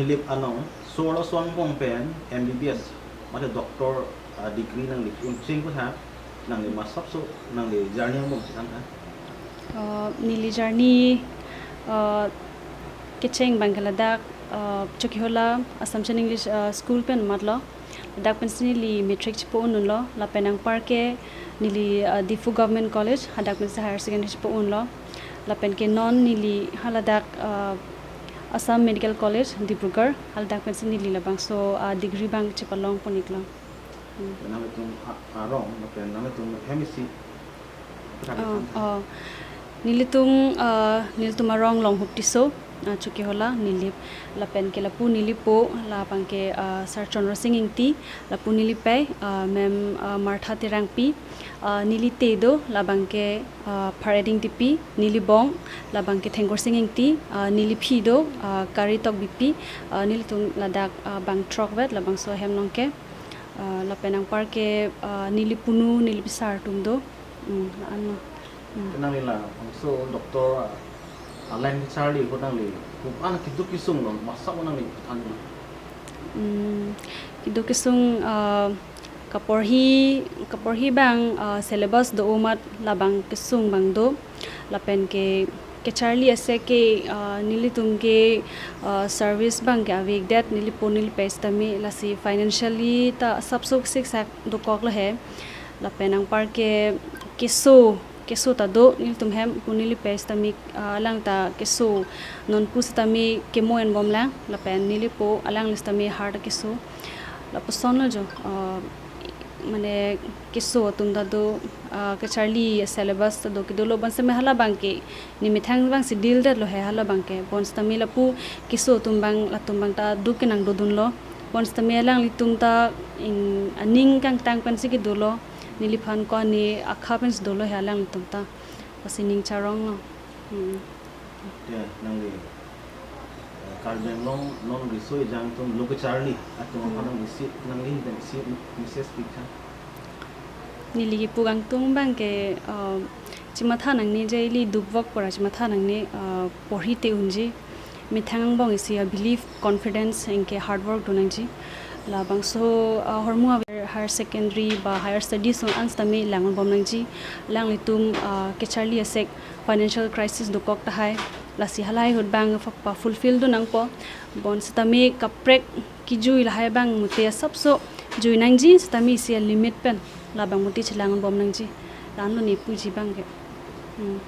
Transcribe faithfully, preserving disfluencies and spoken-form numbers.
Nilip anong, so arloso angbong pen M B B S, mate doctor, ah, degree nangli un-e cheng pu tha, nangli masap so, nangli journey angbong chethan tha. Uh, neli journey, uh, kecheng abang ke ladak, uh, Chokihola Assumption English, uh, School pen matlo. Ladak pensi neli matric chepo-un unlo, lapen anparke neli, uh, Diphu Government College, hadak pensi higher secondary chepo-unlo. Lapen ke non neli haladak, uh, Assam Medical College, Dibrugarh, haladak pensi neli labangso, uh, degree abang chepalongpon-iklo. Hmm. Nangtum a-, arong, lapen nangtum hem isi. Oh, oh. Nelitum, uh, nelitum arong Longhup Tisso, uh, Chokihola, Nilip. Lapen ke lapu neli po, labang ke, uh, Sir Chandra Sing Ingti, lapu neli pei, uh, Ma'am, uh, Martha Terangpi, uh, neli te do, labang ke, uh, Phareding Tipi, neli bong, labang ke Thengkur Sing Ingti, uh, neli phi do, uh, Kari Tokbipi, uh, nelitum ladak, uh, bang throkvet, labangso ahem along ke, uh, lapen anparke, uh, neli punu, neli pisar atum do. Hmm, la-anlo. Hmm. Nangli labangso doctor, ah, aline kecharli ahut nangli, pu-an keduk kesung lo, masap nangli than ma? Hmm, keduk kesung, ah, kaporhi, kaporhi abang, ah, syllabus do amat labang kesung abang do. Lapen ke kecharli asek ke, ah, nelitum ke, ah, service abang ke avedet, neli po neli pei sitame, lasi financially ta sapsok siksak dokoklo he. Lapen anparke keso, keso ta do, nelitum hem pu neli pei sitame, ah, alang ta keso, non pu sitame kemo enbomlang, lapen neli po alangli sitame heart keso. Lapusonlo jo, ah, mane keso atum ta do, ah, kecharli syllabus ta do, kedolo bonsitame halabang ke nemethang abangsi deal detlo he halabang ke, bonsitame lapu keso atum abang, latum abang ta duk kenangdodunlo. Bonsitame alanglitum ta in aning kangtang pensi kedolo, neliphan ko ani akha pensi dolo he alanglitum ta. Lasi ning charonglo. Hmm. Ya, nangli, eh, Karbi Anglong non riso ejang atum lo kecharli atum, hmm, aphan nangli isi, nangli pen isi message pi tha? Neli kepu kangtung abang ke, uh, chematha nangne je ili dukvok pora chematha nangne, uh, porhi te unji. Methang angbong isi a-belief, confidence, anke hard work do nangji. Labangso, uh, ahormu aver higher secondary ba higher studies along an sitame lang-unbom nangji. Alanglitum, uh, kecharli asek financial crisis dokok tahai. Lasi halahai ahut abang pa-, pa-fulfill do nangpo. Bonsitame kaprek kejui lahai abang mute asapso jui nangji, sitame isi a-limit pen labang mute chelang-unbom nangji. La-anlo ne puji abang ke. Hmm.